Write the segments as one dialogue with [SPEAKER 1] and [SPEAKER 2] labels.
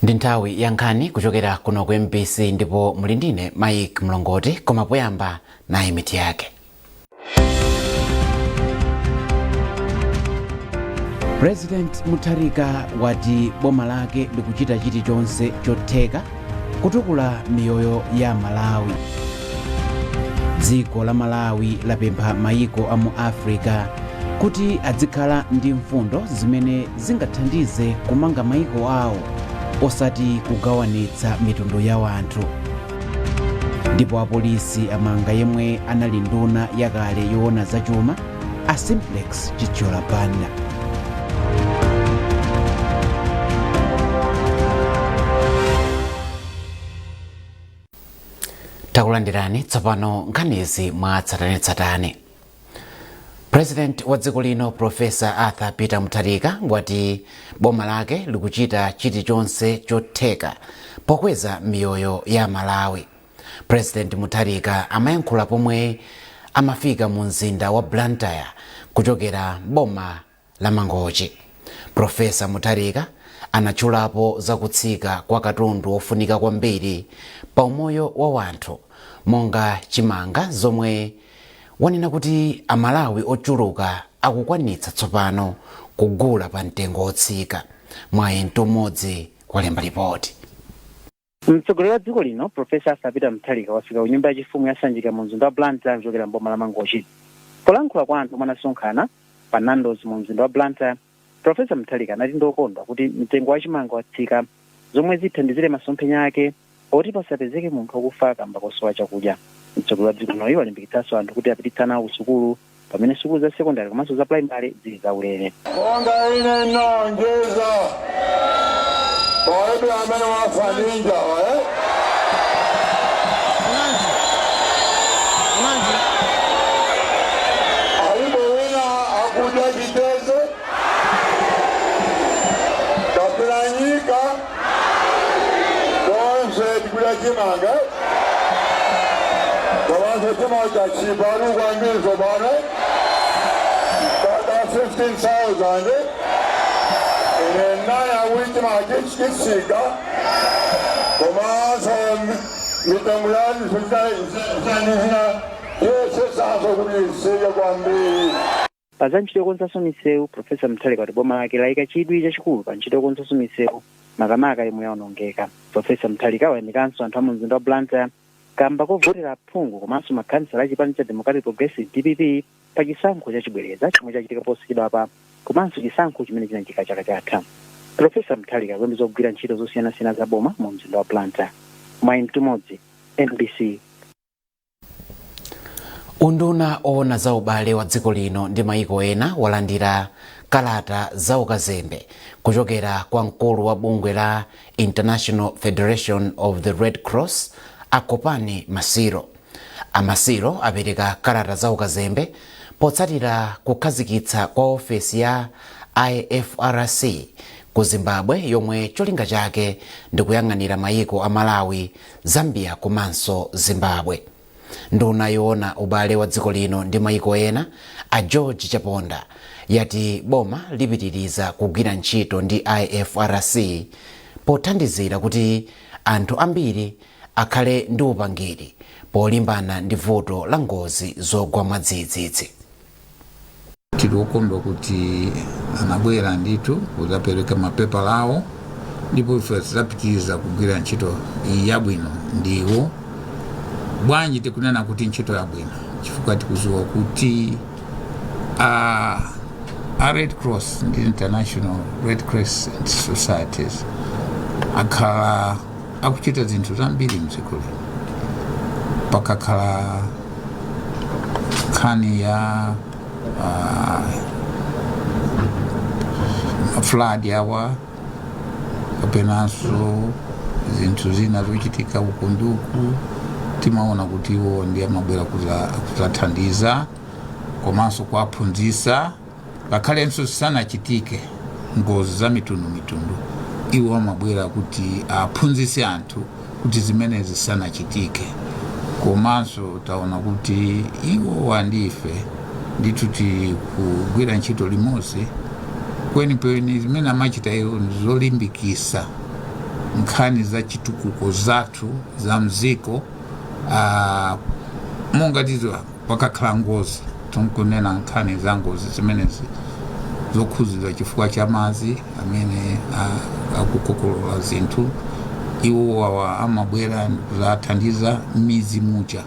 [SPEAKER 1] Ndi nthawi ya nkhani kuchokera kuno ku MBC ndipo muli ndine Mike Mlongoti, koma poyamba nayi mitu yake. President Mutharika wati boma lake likuchita chilichonse chotheka kutukula miyoyo ya Malawi. Dziko la Malawi lapempha mayiko a mu Africa kuti adzikhala ndi mfundo zimene zingathandize kumanga mayiko awo osati kugawanitsa mitundu ya wanthu. Ndipo apolisi amanga yemwe anali nduna yakale yoona zachuma a Simplex Chithyola Banda. Takulandirani tsopano nkhanizi mwa tsatanetsatane. President wa dziko lino Professor Arthur Peter Mutharika wati boma lake likuchita chilichonse chotheka pokweza miyoyo ya Malawi. President Mutharika amayankhula pomwe amafika mu mzinda wa Blantyre kuchokera boma la Mangochi. Professor Mutharika anatchulapo za kutsika kwa katundu wofunika kwambiri pa umoyo wa wanthu monga chimanga zomwe wanena kuti Amalawi ochuluka akukwanitsa tsopano kugula pa mtengo wotsika. Mwayi Mtumodzi walemba ripoti.
[SPEAKER 2] Mtsogoleri wa dziko lino Professor Arthur Peter Mutharika wafika ku nyumba yachifumu ya Sanjika mu mzinda wa Blantyre kuchokera mboma la Mangochi. Polankhula kwa anthu omwe anasonkhana pa Nando's mu mzinda wa Blantyre, Professor Mutharika anati ndiokondwa kuti mtengo wa chimanga watsika zomwe zithandizire masomphenya ake oti pasapezeke munthu wakufa kamba kosowa chakudya. Mtsogoleri wa dziko linoyu walimbikitsanso anthu kuti apititse ana awo ku sukulu pamene sukulu za sekondari komanso za primary zili zaulere.
[SPEAKER 3] Monga ine ndinalonjeza, palibe amene wafa ndi njala, eh? Alipo wina akudya chiteze kapena nyika, tonse tikudya chimanga komanso chimanga chatchipa kwambiri tsopano mpaka 15,000. Ine ndinanena kuti chimanga chitsika komanso mitengo ya zina tiyesetsanso kuti itsike kwambiri.
[SPEAKER 2] Pa za ntchito yokonzanso misewu, Professor Mutharika wati boma lake layika chidwi chachikulu pa ntchito yokonzanso misewu, makamaka yomwe yaonongeka. Professor Mutharika wayamikanso anthu a mu mzinda wa Blantyre kamba kovotera aphungu komanso makhansala a chipani cha Democratic Progressive DPP pa chisankho chachibwereza chomwe chachitika posachedwapa komanso chisankho chimene chinachitika chaka chatha. Professor Mutharika akuyembekeza kugwira ntchito zosiyanasiyana za boma mu mzinda wa Blantyre. Mwayi Mtumodzi, MBC.
[SPEAKER 1] Unduna owona za ubale wa dziko lino ndi mayiko ena walandira kalata za ukazembe kuchokera kwa mkulu wa bungwe la International Federation of the Red Cross a Kopani Masiro. A Masiro apereka kalata za ukazembe potsatira kukhazikitsa kwa ofesi ya IFRC ku Zimbabwe yomwe cholinga chake ndikuyang'anira mayiko a Malawi, Zambia komanso Zimbabwe. Nduna yoona ubale wa dziko lino ndi mayiko ena a George Chaponda yati boma lipitiriza kugwira ntchito ndi IFRC pothandizira kuti anthu ambiri akhale ndi upangiri polimbana ndi vuto la ngozi zogwa mwadzidzidzi.
[SPEAKER 4] Tili okondwa kuti anabwera ndithu kudzapereka mapepala awo, ndipo ife tidzapitiriza kugwira ntchito yabwino ndiwo. Bwanji tikunena kuti ntchito yabwino? Chifukwa tikudziwa kuti a Red Cross ndi International Red Crescent Societies akhala akuchita zinthu zambiri mdziko lino. Pakakhala nkhani ya flood awa kapenanso zinthu zina zochitika uku ndi uku, timaona kuti iwo ndi amabwera kudzathandiza komanso kuwaphunzitsa. Ngakhalenso zisanachitike ngozi za mitundumitundu, iwo amabwera kuti aphunzitse anthu kuti zimenezi zisanachitike. Komanso taona kuti iwowa ndi ife ndithu tikugwira ntchito limodzi. Kwenikweni zimene amachita iwo ndi zolimbikitsa Nkhani za chitukuko zathu za mziko, monga tiziwa pakakhala ngozi, tinkunena nkhani za ngozi zimenezi zokhuzidwa chifukwa cha madzi amene akukokolola zinthu, iwo wawa amabwera ndikuzathandiza midzi muja.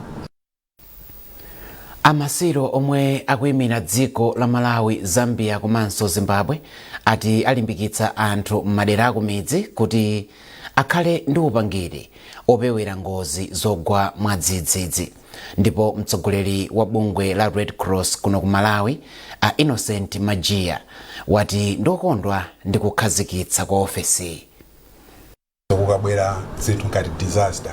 [SPEAKER 1] Amasiro omwe akuyimira dziko la Malawi, Zambia komanso Zimbabwe ati alimbikitsa anthu m'madera akumidzi kuti akhale ndi upangiri opewera ngozi zogwa mwadzidzidzi. Ndipo mtsogoleri wa bungwe la Red Cross kuno ku Malawi, a Innocent Majiya, wati ndokondwa ndi kukhazikitsa kwa ofesi.
[SPEAKER 5] Kukabwera zinthu ngati disaster,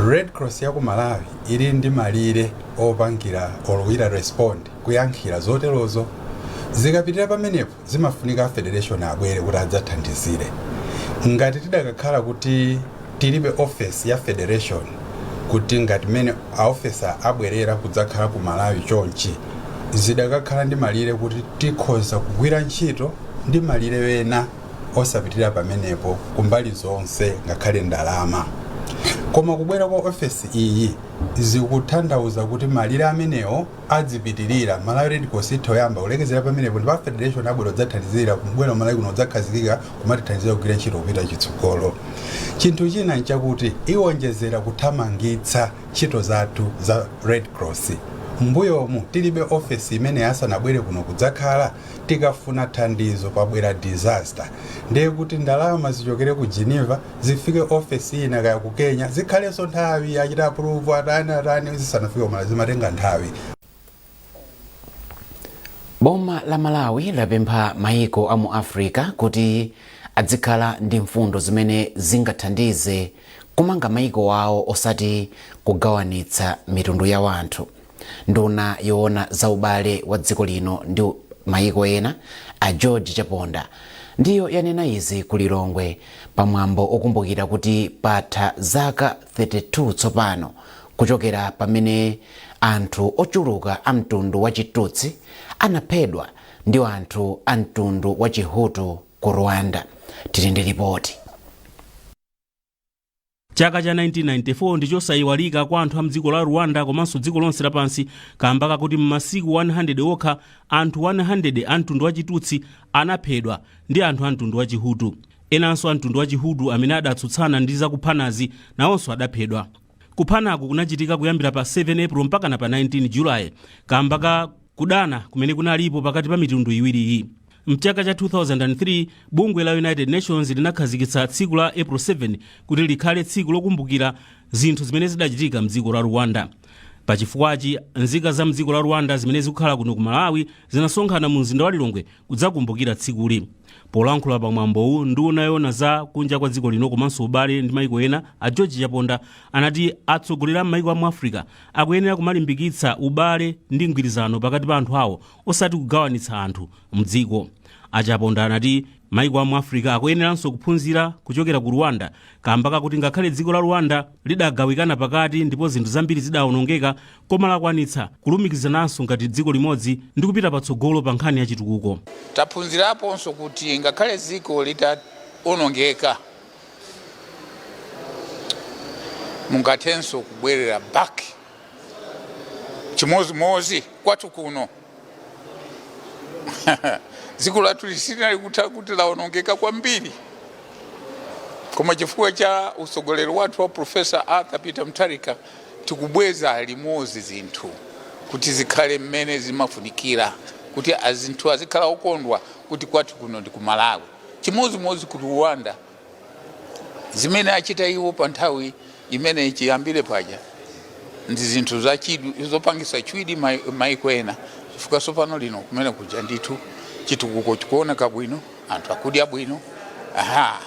[SPEAKER 5] Red Cross ya ku Malawi ili ndi malire opangira olowira respond, kuyankhira zoterozo. Zikapitirira pamenepo, zimafunika federation abwere kuti adzathandizire. Ngati tidakakhala kuti tilibe office ya federation, kuti ngati mmene aofesa abwerera kudzakhala ku Malawi chonchi, zidakakhala ndi malire kuti tikhoza kugwira ntchito ndi malire wena osapitirira pamenepo kumbali zonse, ngakhale ndalama. Koma kubwera kwa ofesi iyi zikutanthauza kuti malire amenewo adzipitirira. Malawi Red Cross itha kuyamba kulekezera pamenepo, ndipo a federation abwera kudzathandizira, kubwera Malawi kuno kudzakhazikika, kumatithandizira kugwira ntchito kupita chitsogolo. Chinthu china nchakuti iwonjezera kuthamangitsa ntchito zathu za Red Cross. Mbuyomu tilibe ofesi imene, asanabwere kuno kudzakhala, tikafuna thandizo, pabwera disaster, ndiye kuti ndalama zichokere ku Geneva zifike ofesi ina kaya ku Kenya, zikhalenso nthawi achita approve, atani atani, zisanafike kumala, zimatenga nthawi.
[SPEAKER 1] Boma la Malawi lapempha maiko a mu Africa kuti adzikhala ndi mfundo zimene zingathandize kumanga maiko awo, osati kugawanitsa mitundu ya wanthu. Nduna yoona za ubale wa dziko lino ndi maiko ena, a George Chaponda, ndiyo yanena izi ku Lilongwe pamwambo okumbukira kuti patha zaka 32 tsopano kuchokera pamene anthu ochuluka a mtundu wa Chitutsi anaphedwa ndi anthu a mtundu wa Chihutu ku Rwanda. Tili ndi ripoti.
[SPEAKER 6] Chaka cha 1994 ndi chosayiwalika kwa anthu a mdziko la Rwanda komanso dziko lonse lapansi, kamba kakuti m'masiku 100 okha, anthu 100 a mtundu wa Chitutsi anaphedwa ndi anthu a mtundu wa Chihutu. Enanso a mtundu wa Chihutu amene adatsutsana ndi zakuphanazi nawonso adaphedwa. Kuphanaku kunachitika kuyambira pa 7 April mpakana pa 19 Julayi, kamba ka kudana kumene kunalipo pakati pa mitundu iwiriyi. Mchaka cha 2003, bungwe la United Nations linakhazikitsa tsiku la April 7 kuti likhale tsiku lokumbukira zinthu zimene zidachitika mdziko la Rwanda. Pachifukwachi, nzika za mdziko la Rwanda zimene zikukhala kuno ku Malawi zinasonkhana mu mzinda wa Lilongwe kudzakumbukira tsikuli. Polankhula pamwambowu, nduna yoona za kunja kwa dziko lino komanso ubale ndi maiko ena, a George Chaponda, anati atsogoleri a maiko a mu Africa akuyenera kumalimbikitsa ubale ndi mgwirizano pakati pa anthu awo, osati kugawanitsa anthu mdziko. Achaponda anati maiko a mu Africa akuyeneranso kuphunzira kuchokera ku Rwanda, kamba kakuti ngakhale dziko la Rwanda lidagawikana pakati ndipo zinthu zambiri zidawonongeka, koma lakwanitsa kulumikizananso ngati dziko limodzi ndi kupita patsogolo pa nkhani ya chitukuko.
[SPEAKER 7] Taphunziraponso kuti ngakhale dziko litawonongeka, mungathenso kubwerera back. Chimozimozi kwathu kuno, dziko lathu lisinali kutha kuti lawonongeka kwambiri, koma chifukwa cha utsogoleri wathu wa Professor Arthur Peter Mutharika, tikubweza limodzi zinthu kuti zikhale mmene zimafunikira, kuti azinthu azikhala okondwa kuti kwathu kuno ndi ku Malawi. Chimozimozi ku Rwanda, zimene achita iwo pa nthawi imene chiyambire paja ndi zinthu zachidwi, zopangisa chidwi maiko ena, chifukwa tsopano lino kumene kuja ndithu chitukuko chikuoneka bwino, anthu akudya bwino, aha.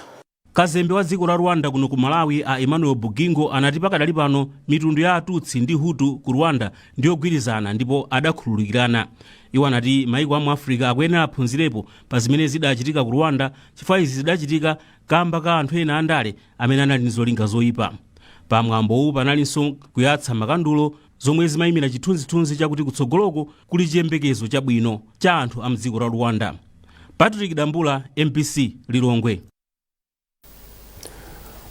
[SPEAKER 6] Kazembe wa dziko la Rwanda kuno ku Malawi, a Emmanuel Bugingo, anati pakadali pano mitundu ya Atutsi ndi Hutu ku Rwanda ndiyogwirizana ndipo adakhululukirana. Iwo anati maiko a mu Africa akuyenera aphunzirepo pa zimene zidachitika ku Rwanda, chifukwa izi zidachitika kamba ka anthu ena andale amene anali ndi zolinga zoyipa. Pamwambowu panalinso kuyatsa makandulo, zomwe zimayimira chithunzithunzi chakuti kutsogoloko kuli chiyembekezo chabwino cha anthu a mdziko la Rwanda. Patrick Dambula, MBC, Lilongwe.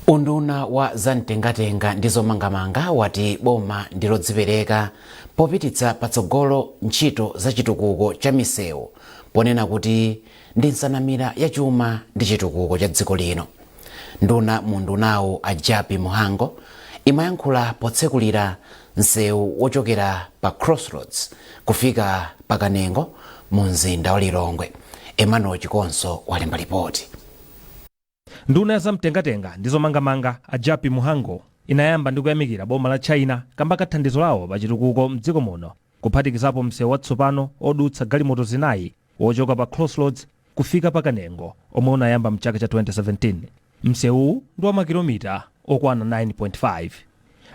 [SPEAKER 1] Unduna wa zamtengatenga ndi zomangamanga wati boma ndi lodzipereka popititsa patsogolo ntchito za chitukuko cha misewu, ponena kuti ndi nsanamira ya chuma ndi chitukuko cha dziko lino. Nduna mu undunawu, a Jappie Mhango, imayankhula potsekulira msewu wochokera pa Crossroads kufika pa Kanengo mu mzinda wa Lilongwe. Emmanuel Chikonso walemba ripoti.
[SPEAKER 8] Nduna ya zamtengatenga ndi zomangamanga, a Jappie Mhango, inayamba ndi kuyamikira boma la China kamba ka thandizo lawo pa chitukuko mdziko muno, kuphatikizapo msewu watsopano odutsa galimoto zinayi wochoka pa Crossroads kufika pa Kanengo, omwe unayamba mchaka cha 2017. Msewuwu ndi wa makilomita okwana 9.5.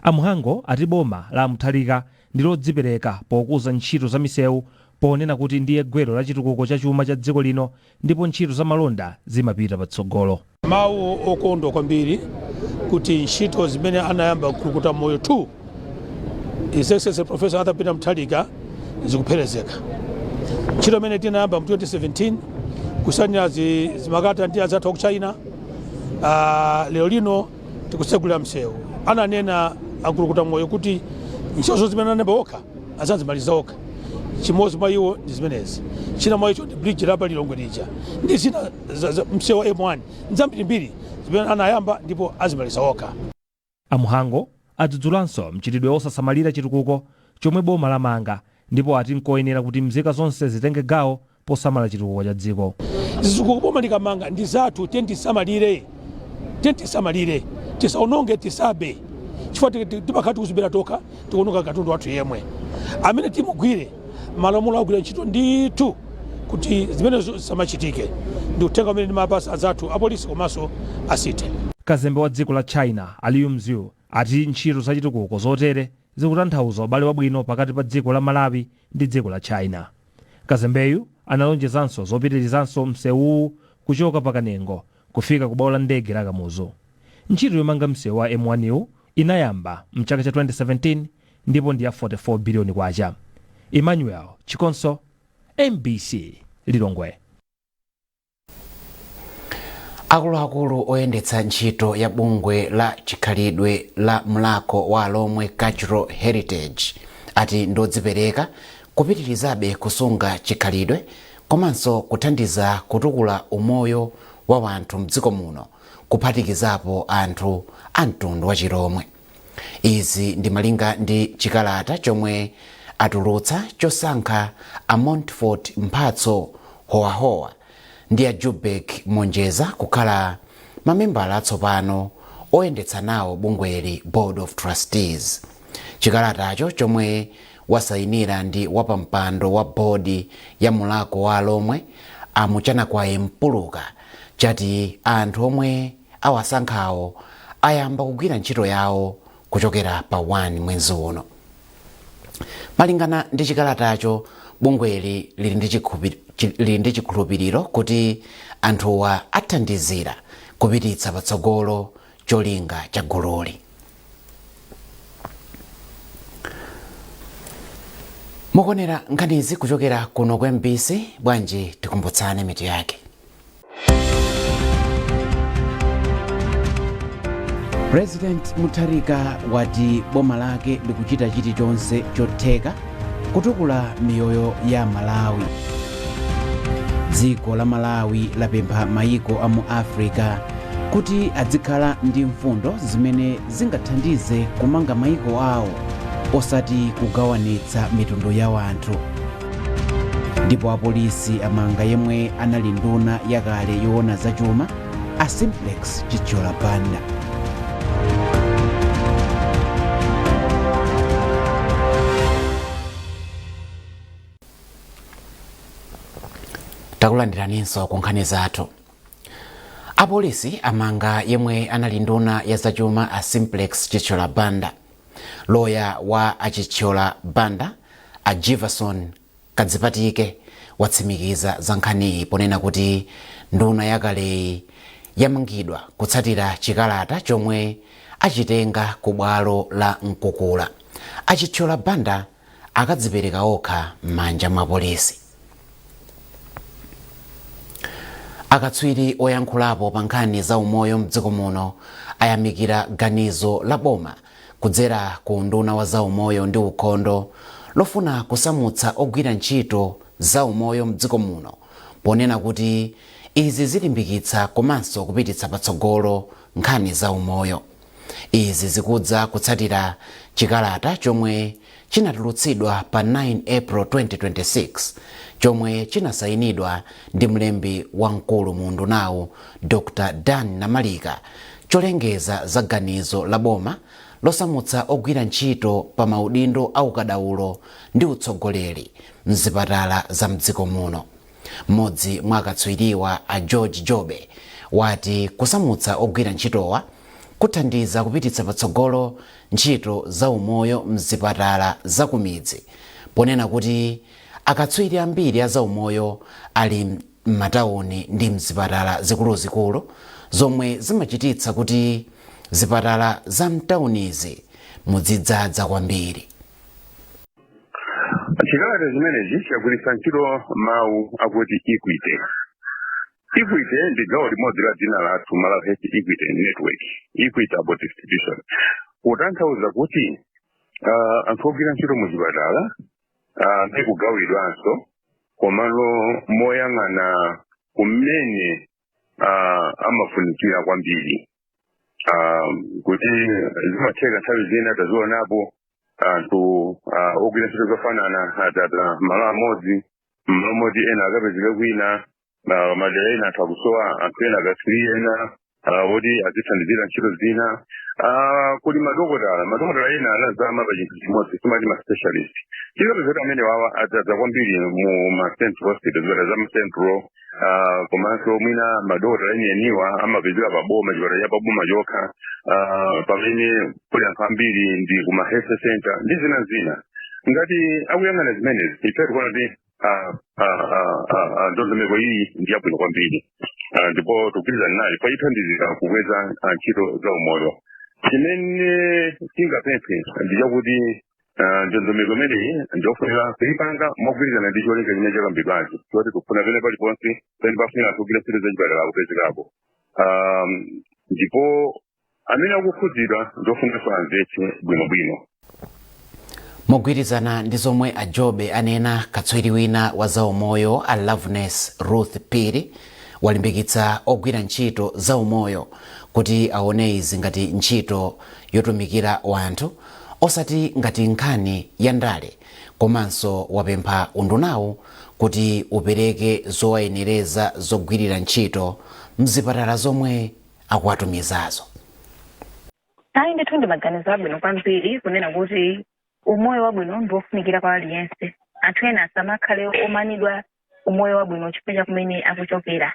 [SPEAKER 8] A Mhango ati boma la Mutharika ndi lodzipereka pokuza ntchito za misewu, ponena kuti ndiye gwero la chitukuko cha chuma cha dziko lino ndipo ntchito za malonda zimapita patsogolo.
[SPEAKER 9] Mawu okondwa kwambiri kuti ntchito zimene anayamba Mkulukuta Moyo 2, His Excellency Professor Arthur Peter Mutharika, zikupherezeka. Ntchito imene tinayamba mu 2017 kusanira zimakata ndi anzathu aku China, lero lino tikutsegulira msewu. Ananena a Mkulukuta Moyo kuti ntchito zimene anayamba okha azazimaliza okha. Chimodzi mwa iwo ndi zimenezi, china mwa icho ndi bridge la pa Lilongwe lija ndi zina msewu wa M1, nzambirimbiri zimene anayamba ndipo azimaliza okha.
[SPEAKER 8] A Mhango adzudzulanso mchitidwe osasamalira chitukuko chomwe boma lamanga, ndipo ati nkoyenera kuti mzika zonse zitenge gawo posamala chitukuko cha dziko.
[SPEAKER 9] Zitukuko boma likamanga ndi zathu, tiye tisamalire, tiye tisamalire, tisaononge, tisabe, chifukwa timakhala tikuzibera tokha, tikuononga katundu wathu yemwe. Amene timugwire, malamulo agwira ntchito ndithu kuti zimenezo zisamachitike. Ndi uthenga umene ndimapasa anzathu apolisi komanso asite.
[SPEAKER 8] Kazembe wa dziko la China, a Liu Mzyu, ati ntchito zachitukuko zotere zikutanthauza ubale wabwino pakati pa dziko la Malawi ndi dziko la China. Kazembeyu analonjezanso zopitirizanso msewuwu kuchoka pa Kanengo kufika ku bwalo la ndege la Kamuzu. Ntchito yomanga msewu wa M1 inayamba mchaka cha 2017 ndipo ndi ya 44 biliyoni kwacha. Emmanuel Chikonso, MBC, Lilongwe.
[SPEAKER 1] Akuluakulu oyendetsa ntchito ya bungwe la chikhalidwe la Mulhako wa Alomwe Cultural Heritage ati ndodzipereka kupitirizabe kusunga chikhalidwe komanso kuthandiza kutukula umoyo wa wanthu mdziko muno, kuphatikizapo anthu a mtundu wa Chilomwe. Izi ndi malinga ndi chikalata chomwe atulutsa chosankha a Montfort Mphatso Howahowa ndi a Jubek Monjeza kukhala mamembala atsopano oyendetsa nawo bungweli, Board of Trustees. Chikalatacho, chomwe wasayinira ndi wapampando wa bodi ya Mulhako wa Alomwe, a Muchanakwaye Mpuluka, chati anthu omwe awasankhawo ayamba kugwira ntchito yawo kuchokera pa 1 mwezi uno. Malingana ndi chikalatacho, bungweli lili ndi chikhulupiriro kuti anthuwa athandizira kupititsa patsogolo cholinga cha gululi. Mukuonera nkhanizi kuchokera kuno ku MBC. Bwanji tikumbutsane mitu yake? President Mutharika wati boma lake likuchita chilichonse chotheka kutukula miyoyo ya Malawi. Dziko la Malawi lapempha mayiko a mu Africa kuti adzikhala ndi mfundo zimene zingathandize kumanga mayiko awo, osati kugawanitsa mitundu ya anthu. Ndipo apolisi amanga yemwe anali nduna yakale yoona zachuma, a Simplex Chithyola Banda. Takulandiraninso ku nkhani zathu. Apolisi amanga yemwe anali nduna ya zachuma, a Simplex Chithyola Banda. Loya wa a Chithyola Banda, a Jivason Kadzipatike, watsimikiza za nkhaniyi ponena kuti nduna yakaleyi yamangidwa kutsatira chikalata chomwe achitenga ku bwalo la Mkukula. A Chithyola Banda akadzipereka okha m'manja mwa polisi. Akatswiri oyankhulapo pa nkhani za umoyo mdziko muno ayamikira ganizo la boma kudzera ku Unduna wa Zaumoyo ndi Ukhondo lofuna kusamutsa ogwira ntchito za umoyo mdziko muno, ponena kuti izi zilimbikitsa komanso kupititsa patsogolo nkhani za umoyo. Izi zikudza kutsatira chikalata chomwe chinatulutsidwa pa 9 April 2026, chomwe chinasayinidwa ndi mlembi wamkulu mu undunawu, Dr Dan Namalika, cholengeza za ganizo la boma losamutsa ogwira ntchito pa maudindo aukadaulo ndi utsogoleri mzipatala za mdziko muno. Mmodzi mwa akatswiriwa, a George Jobe, wati kusamutsa ogwira ntchitowa kuthandiza kupititsa patsogolo ntchito za umoyo mzipatala zakumidzi, ponena kuti akatswiri ambiri a zaumoyo ali m'matawuni ndi mzipatala zikuluzikulu, zomwe zimachititsa kuti zipatala za mtawunizi muzidzadza kwambiri.
[SPEAKER 10] Chikalata chimenechi chagwiritsa ntchito mawu akuti equity. Equity ndi gawo limodzi la dzina lathu, Malawi Health Equity Network, equitable distribution, kutanthauza kuti anthu ogwira ntchito muzipatala ndi kugawidwanso, komano moyang'ana kumene amafunikira kwambiri, kuti zimatheka nthawi zina tazionapo anthu ogwira ntchito zofanana adzadza malo amodzi, malo moti ena akapezeka kwina. Madera ena anthu akusowa anthu ena, akatswiri ena oti azithandizira ntchito zina. Kuli madokotala ena anazama pa chinthu chimodzi, timati ma specialist. Tikapeza kuti amene wawa adzadza kwambiri mu ma central hospital, zipatala za ma central, komanso mwina madokotala enieniwa amapezeka paboma, chipatala cha paboma chokha, pamene kuli anthu ambiri ndi kuma health center ndi zina zina. Ngati akuyang'ana zimenezi, ife tikuona kuti ndondomeko iyi ndi yabwino kwambiri, ndipo tikugwirizana nayo poyithandizira kukweza ntchito za umoyo. Chimene tingapemphe ndi chakuti ndondomeko imeneyi ndiofunika kuipanga mogwirizana ndi cholinga chimene chakambidwachi, choti tikufuna pene paliponse pene pafunika anthu ogwira ntchito zachipatala kupezekapo, ndipo amene akukhudzidwa ndiofunanso amvetse bwinobwino.
[SPEAKER 1] Mogwirizana ndi zomwe a Jobe anena, katswiri wina wa zaumoyo, a Loveness Ruth Piri, walimbikitsa ogwira ntchito zaumoyo kuti aone izi ngati ntchito yotumikira wanthu, osati ngati nkhani ya ndale, komanso wapempha undunawu kuti upereke zowayenereza zogwirira ntchito mzipatala zomwe akuwatumizazo.
[SPEAKER 11] Ayi ndithu, ndi maganizo abwino kwambiri kunena kuti umoyo wabwino ndi wofunikira kwa aliyense. Anthu ena asamakhale omanidwa umoyo wabwino chifukwa cha kumene akuchokera.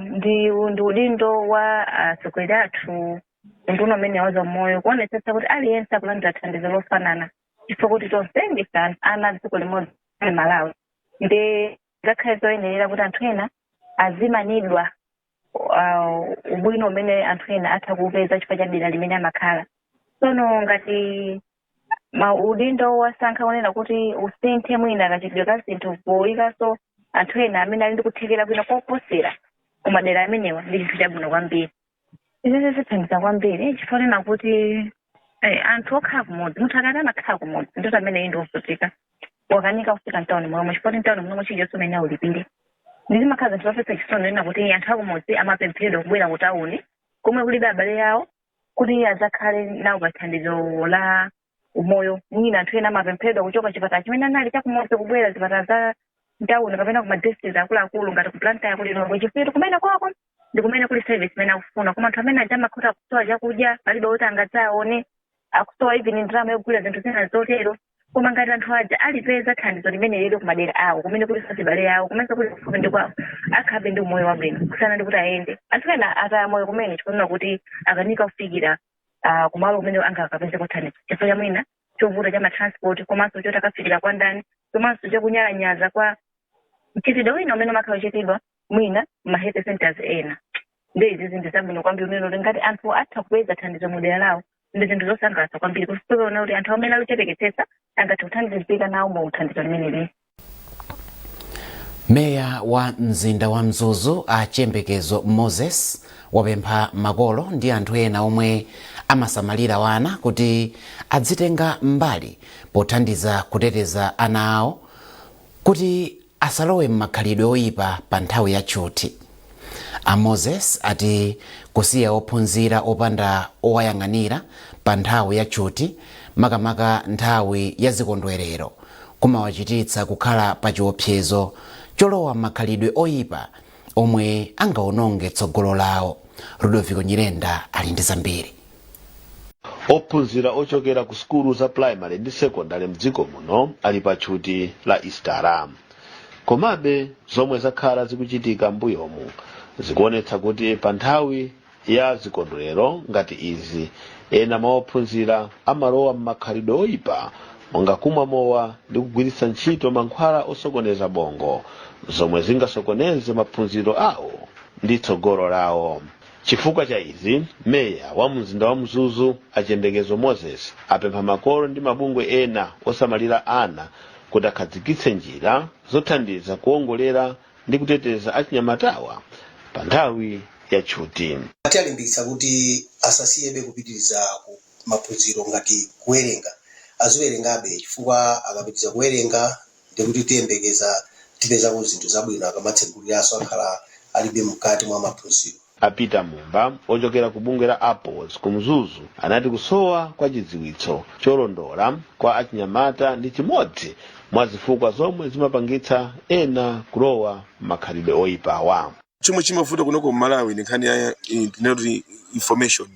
[SPEAKER 11] Ndi udindo wa atsogoleri athu, unduna umene wa zaumoyo, kuonetsetsa kuti aliyense akulandira thandizo lofanana, chifukwa kuti tonse ndife ana dziko limodzi, Malawi. Ndi ngakhale zoyenerera kuti anthu ena azimanidwa ubwino umene anthu ena atha kuupeza chifukwa cha dera limene amakhala. Tsono ngati ma udindo wasankha kunena kuti usinthe mwina kachitidwe ka zinthu poyikanso anthu ena amene ali ndi kuthekera kwina koposera kumadera amenewa, ndi chinthu chabwino kwambiri. Izizi zithandiza kwambiri chifukwa nena kuti anthu okhala kumudzi, munthu akati amakhala kumudzi, ndoti amene ndi wovutika, wakanika kufika mtawuni momwe, chifukwa kuti mtawuni momwe chilichonse umene aulipire. Ndizimakhala zinthu zomvetsa chisoni nena kuti anthu akumudzi amapemphedwa kubwera ku tawuni komwe kulibe abale awo kuti adzakhale nawo pa thandizo la umoyo. Mwina anthu ena amapemphedwa kuchoka chipatala chimene anali chakumudzi kubwera zipatala za mtawuni kapena kuma district akuluakulu ngati ku Blantyre, kuli Lilongwe, chifukwa kumene kwako ndi kumene kuli service imene akufuna. Koma anthu amene aja amakhala akusowa chakudya, palibe kuti angadzaone, akusowa even ndalama yogula zinthu zina zotero. Koma ngati anthu aja alipeza thandizo limene lili kumadera awo, kumene kuli azibale awo, kumenso kuli kufupi ndi kwawo, akhabe ndi umoyo wabwino kusiyana ndi kuti ayende. Anthu ena ataya moyo kumene chifukwa kuti akanika kufikira kumalo kumene angakapezeko thandizo chifukwa cha mwina chovuta cha matransport, komanso choti akafikira kwa ndani, komanso chakunyalanyaza kwa mchitidwe wina umene umakhala uchitidwa mwina ma health centers ena. Ndi izi zinthu zabwino kwambiri unene kuti ngati anthu atha kupeza thandizo mu dera lawo, ndi zinthu zosangalatsa kwambiri kuona kuti anthu amene akuchepeketsetsa angathe kuthandizika nawo mu thandizo limeneli.
[SPEAKER 1] Meya wa mzinda wa Mzuzu, a Chiyembekezo Moses, wapempha makolo ndi anthu ena omwe amasamalira wana kuti adzitenga mbali pothandiza kuteteza ana awo kuti asalowe m'makhalidwe oyipa pa nthawi ya tchuthi. A Moses ati kusiya ophunzira opanda owayang'anira pa nthawi ya tchuthi, makamaka nthawi ya zikondwerero, kumawachititsa kukhala pa chiopsezo cholowa m'makhalidwe oyipa omwe angawononge tsogolo lawo. Rudoviko Nyirenda ali ndi zambiri.
[SPEAKER 12] Ophunzira ochokera ku sukulu za primary ndi secondary mdziko muno ali pa tchuti la Eastara. Komabe zomwe zakhala zikuchitika m'mbuyomu zikuonetsa kuti pa nthawi ya zikondwerero ngati izi, ena mwa ophunzira amalowa m'makhalidwe oyipa monga kumwa mowa ndi kugwiritsa ntchito mankhwala osokoneza bongo, zomwe zingasokoneze maphunziro awo ndi tsogolo lawo. Chifukwa cha izi, meya wa mzinda wa Mzuzu, Achiyembekezo Moses, apempha makolo ndi mabungwe ena osamalira ana kuti akhazikitse njira zothandiza kuwongolera ndi kuteteza achinyamatawa pa nthawi ya tchuti.
[SPEAKER 13] Tiwalimbikitsa kuti asasiyebe kupitiriza ku maphunziro ngati kuwerenga, aziwerengabe, chifukwa akapitiriza kuwerenga ndikuti tiyembekeza tipezako zinthu zabwino akamatseguliranso, akhala alibe mkati mwa maphunziro.
[SPEAKER 12] A Peter Mumba ochokera ku bungwe la Apples ku Mzuzu anati kusowa kwa chidziwitso cholondola kwa achinyamata ndi chimodzi mwa zifukwa zomwe zimapangitsa ena kulowa makhalidwe oyipawa.
[SPEAKER 14] Chomwe chimavuta kunoko Malawi ndi nkhani ya tinati information,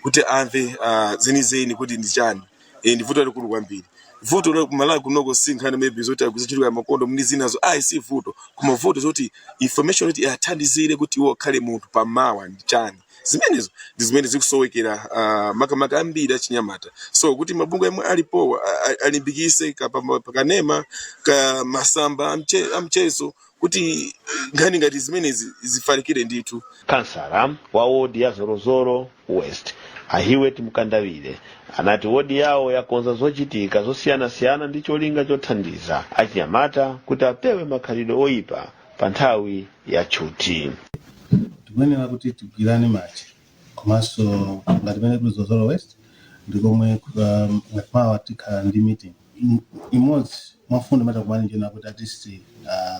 [SPEAKER 14] kuti amve zenizeni kuti ndi chani. Ndi vuto lalikulu kwambiri. Vuto la Malawi kunoko si nkhani maybe zoti agwiritsa ntchito ya makondomu ndi zinazo, ayi, si vuto, koma vuto zoti information kuti athandizire kuti iwo akhale munthu pamawa ndi chani, zimenezo ndi zimene zikusowekera makamaka ambiri achinyamata. So kuti mabungwe amwe alipowa alimbikise pakanema ka masamba amchezo kuti nkhani ngati zimenezi zifalikire ndithu.
[SPEAKER 12] Kansala wa wodi ya Zolozolo West, Ahiwet Mkandawire, anati wodi yawo yakonza zochitika zosiyanasiyana ndi cholinga chothandiza achinyamata kuti apewe makhalidwe oyipa pa nthawi ya tchuthi.
[SPEAKER 15] Tikuyenera kuti tigwirane manja, komanso ngati pene kuli Zolozolo West ndikomwe ngati mawa tikhala ndi meeting imodzi mwa mfundo imene takumana njena kuti at least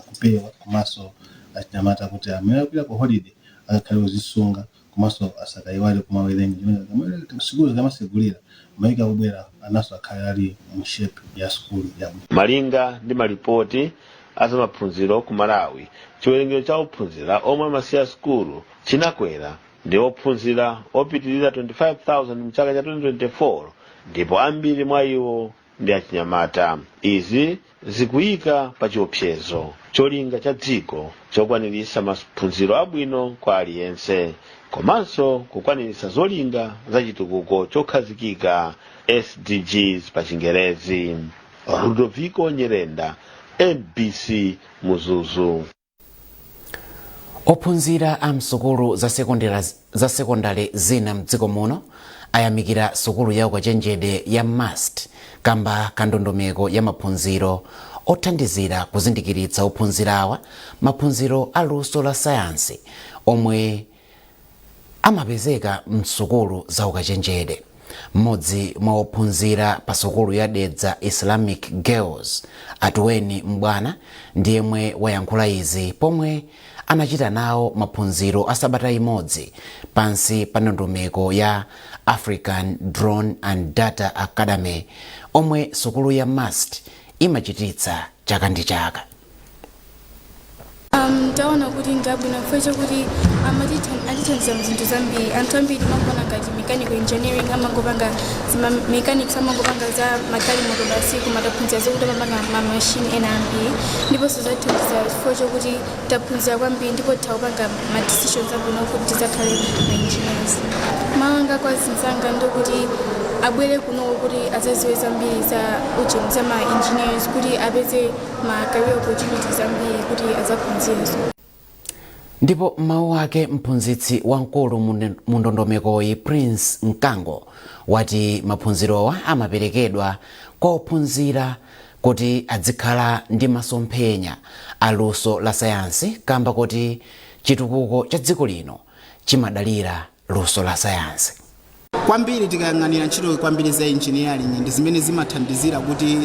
[SPEAKER 15] kupewa, komanso achinyamata kuti amene akupita ku holiday akakhale ozisunga, komanso asakayiwale kumawerenga. Sukulu zikamasegulira mayika akubwera, anaso akhale ali mu shape ya sukulu yabwino.
[SPEAKER 12] Malinga ndi malipoti azamaphunziro ku Malawi, chiwerengero cha ophunzira omwe amasiya sukulu chinakwera ndi ophunzira opitirira 25,000 mchaka cha 2024, ndipo ambiri mwa iwo ndi achinyamata. Izi zikuyika pa chiopsezo cholinga cha dziko chokwanirisa maphunziro abwino kwa aliyense, komanso kukwanirisa zolinga za chitukuko chokhazikika, SDGs pa Chingerezi. Rudoviko Nyirenda, MBC, Mzuzu.
[SPEAKER 1] Ophunzira a msukulu za sekondari zina mdziko muno ayamikira sukulu ya ukachenjede ya MUST kamba kandondomeko ya maphunziro othandizira kuzindikiritsa ophunzirawa maphunziro aluso la sayansi omwe amapezeka msukulu za ukachenjede. Mmodzi mwa ophunzira pa sukulu ya Dedza Islamic Girls, Atuweni Mbwana, ndiyemwe wayankhula izi pomwe anachita nawo maphunziro a sabata imodzi pansi pa ndondomeko ya African Drone and Data Academy omwe sukulu ya MUST imachititsa chaka ndi chaka.
[SPEAKER 16] Taona kuti ndabwino chifukwa chokuti atithandiza mzinthu zambiri. Anthu ambiri timangona ngati mechanical engineering amangopanga zima mechanics, amangopanga za magalimoto basi, koma taphunzira zokuti amapanga ma machine ena ambiri. Ndiponso zathandiza chifukwa chokuti taphunzira kwambiri ndipo titha ma decisions abwino kuti tizakhale ma engineers. Mawu anga kwa zinzanga ndokuti abwere kunoko kuti azaziwe zambiri za ujeni za ma engineers, kuti apeze ma career opportunities ambiri kuti azaphunzirenso.
[SPEAKER 1] Ndipo mawu ake mphunzitsi wamkulu mu ndondomekoyi, Prince Mkango, wati maphunzirowa amaperekedwa kwa ophunzira Kuti adzikhala ndi masomphenya aluso la sayansi, kamba kuti chitukuko cha dziko lino chimadalira luso la sayansi.
[SPEAKER 17] Kwambiri tikayang'anira ntchito kwambiri za engineering ndi zimene zimathandizira kuti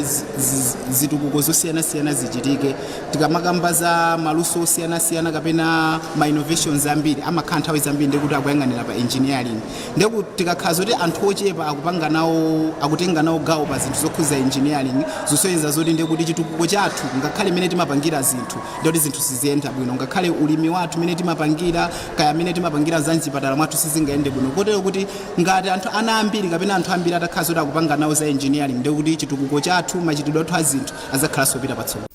[SPEAKER 17] zitukuko zosiyanasiyana zichitike. Tikamakamba za maluso osiyanasiyana kapena ma innovations ambiri, amakhala nthawi zambiri ndikuti akuyang'anira pa engineering. Ndekuti tikakhala zoti anthu ochepa akupanga nawo, akutenga nawo gawo pa zinthu zokhuza engineering, zosonyeza zoti ndekuti chitukuko chathu, ngakhale imene timapangira zinthu, ndekuti zinthu siziyenda bwino. Ngakhale ulimi wathu imene timapangira, kaya imene timapangira za mchipatala mwathu, sizingayende bwino. Kotero kuti ngati anthu ana ambiri kapena anthu ambiri atakhala zoti akupanga nawo za engineering, ndekuti chitukuko chathu, machitidwe athu a zinthu azakhalanso kupita patsogolo.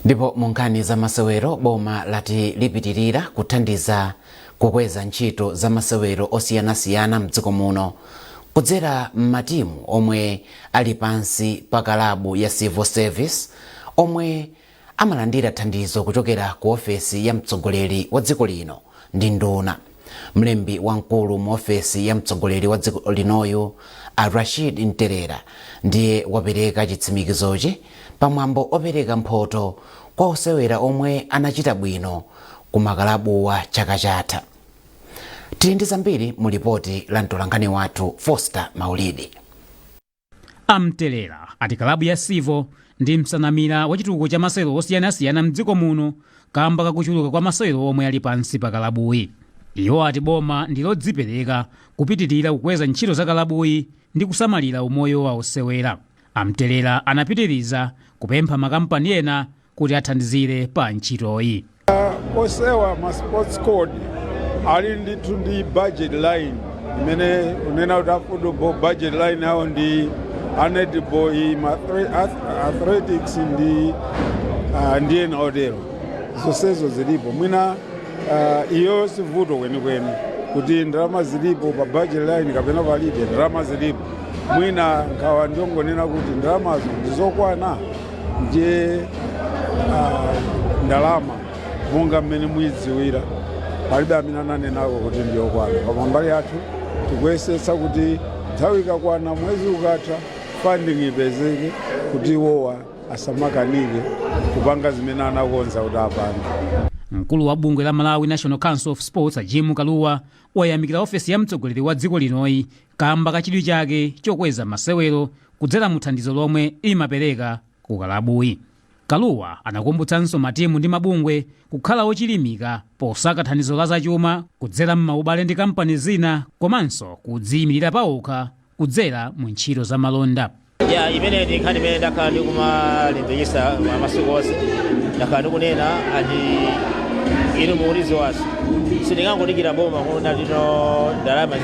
[SPEAKER 1] Ndipo mu nkhani za masewero, boma lati lipitirira kuthandiza kukweza ntchito za masewero osiyanasiyana mdziko muno kudzera m'matimu omwe ali pansi pa kalabu ya Civil Service, omwe amalandira thandizo kuchokera ku ofesi ya mtsogoleri wa dziko lino ndi nduna. Mlembi wamkulu mu ofesi ya mtsogoleri wa dziko linoyu, a Rashid Mterera, ndiye wapereka chitsimikizochi pamwambo opereka mphoto kwa osewera omwe anachita bwino ku makalabuwa chaka chatha. Tili ndi zambiri mu lipoti la mtolankhani wathu Foster Maulidi.
[SPEAKER 18] A Mterera ati kalabu ya Civil ndi msanamira wa chitukuko cha masewero osiyanasiyana mdziko muno kamba kakuchuluka kwa masewero omwe ali pansi pa kalabuyi. Iwo ati boma ndi lodzipereka kupitirira kukweza ntchito za kalabuyi ndi kusamalira umoyo wa osewera. A Mterera anapitiriza kupempha makampani ena kuti athandizire pa ntchitoyi.
[SPEAKER 19] Osewa ma sports code ali ndithu ndi budget line imene unena kuti a football budget line awo ndi a netball, iyi ma athletics ndi ena otero. Zonsezo zilipo. Mwina iyo sivuto kwenikweni kuti ndalama zilipo pa budget line kapena palibe ndalama. Zilipo. Mwina nkhawa ndiongonena kuti ndalamazo ndizokwana. Ndiye ndalama monga mmene muyidziwira, palibe amene ananenako kuti ndiyokwana. Koma mbali yathu tikuyesetsa kuti nthawi ikakwana, mwezi ukatha, funding ipezeke kuti iwowa asamakanike kupanga zimene anakonza kuti apange.
[SPEAKER 18] Mkulu wa bungwe la Malawi National Council of Sports, Jim Kaluwa, wayamikira ofesi ya mtsogoleri wa dziko linoyi kamba kachidwi chake chokweza masewero kudzera mu thandizo lomwe imapereka ku kalabuyi. Kaluwa anakumbutsanso matimu ndi mabungwe kukhala ochilimika posaka thandizo la zachuma kudzera m'maubale ndi kampani zina komanso kudziyimirira pawokha kudzera mu ntchito za malonda.
[SPEAKER 20] Ya, imene ndi nkhani imene ndakhala ndikumalimbikitsa masiku onse. Ndakhala ndikunena ati inu mukulidziwanso, sindingangodikira boma kuona tino ndalama.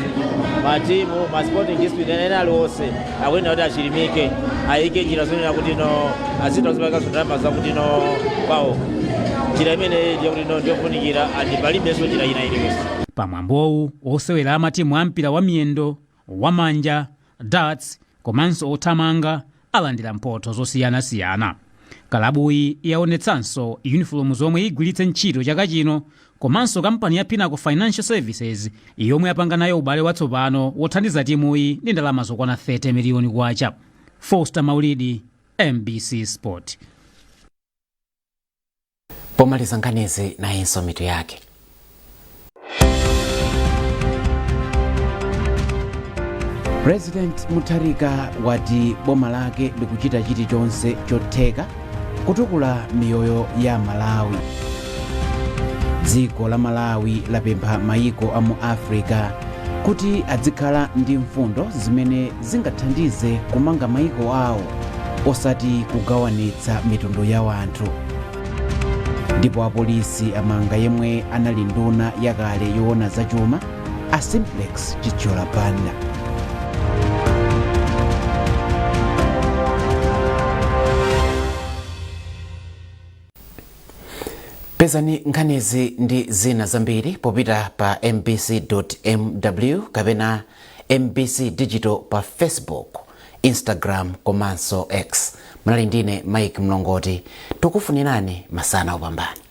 [SPEAKER 20] Matimu, ma sporting discipline ena aliwonse akuyenera kuti achilimike, ayike njira zonena kuti no azitha kuzipanganso ndalama zakuti no pawo. Njira imene ndiye kuti no ndiyofunikira and palibenso njira ina iliyonse.
[SPEAKER 18] Pamwambowu, osewera amatimu ampira wa miyendo, wamanja, darts komanso othamanga alandira mphotho zosiyanasiyana. Kalabuyi yaonetsanso yunifomu zomwe igwiritse ntchito chaka chino, komanso kampani ya Pinnacle Financial Services yomwe yapanga nayo ubale watsopano wothandiza timuyi ndi ndalama zokwana 30 miliyoni kwacha. Foster Maulidi, MBC Sport.
[SPEAKER 1] Pomaliza nkhanizi, nayinso mitu yake. President Mutharika wati boma lake likuchita chilichonse chotheka kutukula miyoyo ya Malawi. Dziko la Malawi lapempha mayiko a mu Africa kuti adzikhala ndi mfundo zimene zingathandize kumanga mayiko awo, osati kugawanitsa mitundu ya anthu. Ndipo apolisi amanga yemwe anali nduna yakale yoona zachuma, a Simplex Chithyola Banda. Pezani nkhanizi ndi zina zambiri popita pa mbc.mw kapena MBC Digital pa Facebook, Instagram komanso X. Munali ndine Mike Mlongoti. Tikufunirani masana opambana.